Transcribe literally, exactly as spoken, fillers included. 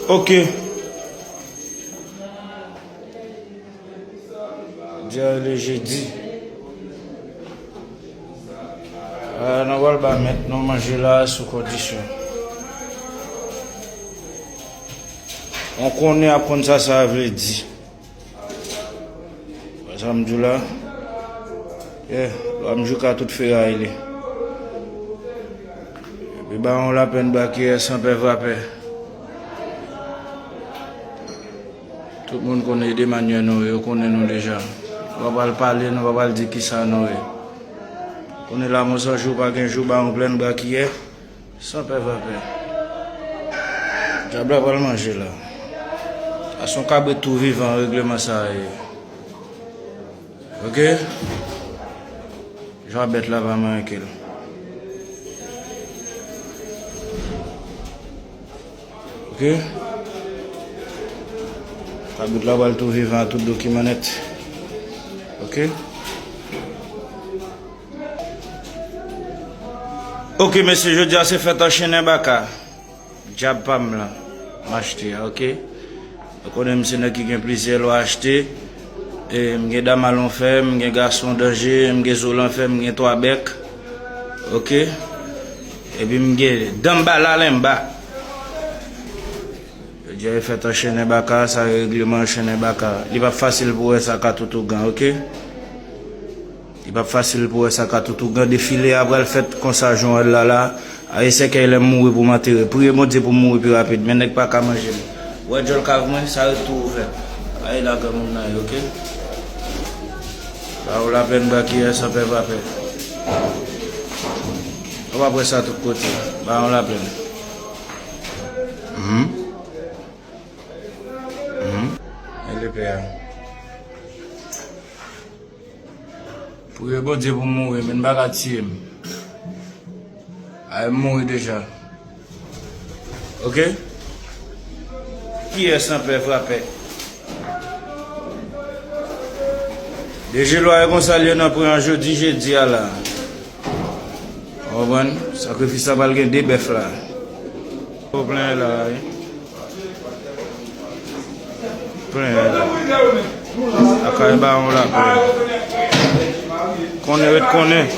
Ok. Jodi a le jedi. Ah, nou pral ba mèt nou manje la sou kondisyon. On konnen ap konn sa sa vle di. Wè sa m di w la? Yeah, lwa m jouka tout feray li. Epi ba yon lapenn bakiyè san pè vrapè. Tout moun konnen de manyè nou ye, yo konnen nou deja. Nou pa pral pale, nou pa pral di kisa nou ye. Konnen la mò san jou pa gen jou, ba yon plenn bakiyè. San pè vapè. Dyab la pral manje la. A se yon kabrit tou vivan regleman sa a ye. Ok? Jan bèt la pa manyen ke l. Ok? Kabrit la pral tou vivan ak tout dokiman nèt. Ok? Ok, mesye, jodi a se fèt anchennen baka. Djab pa m lan, m achte a, ok? Ou konnen m se nèg ki gen plizyè lwa achte. E m gen dam a lanfè, m gen gason danje, m gen zo lanfè, m gen twa bèk. Ok? Epi m gen danmbala lenmba. Jodi a e fèt anchennen baka, sa e regleman anchennen baka. Li p ap fasil pou wè sa ka tout ougan, ok? Li p ap fasil pou wè sa ka tout ougan. Defile a pral fèt konsa jan w wè l la la. Aye sèkèy lè m mouri pou m antere. Priye Bondye pou m mouri pi rapid. Men nèg pa ka manje m. Ou wè djòl kav mwen, sa ret tou ouvè. Aye la granmoun nan ye, ok? Ba ou lapenn bakiyè san pè vapè. Ou pa p wè sa tout kote. Ba ou lapenn. Mhm. Mhm. E lepè a. Priye Bondye pou m mouri, men n pa ka tiye m. Ay, m mouri deja. Ok? Kiyès nan pè frapè? Deje lwa e konsa l ye nan pran an jodi, jedi a la. Ou konprann? Sakrifis la pral gen de bèf la. Ou plen la, wi. Plen. Lakay bawon la plen. Konnen ret konnen.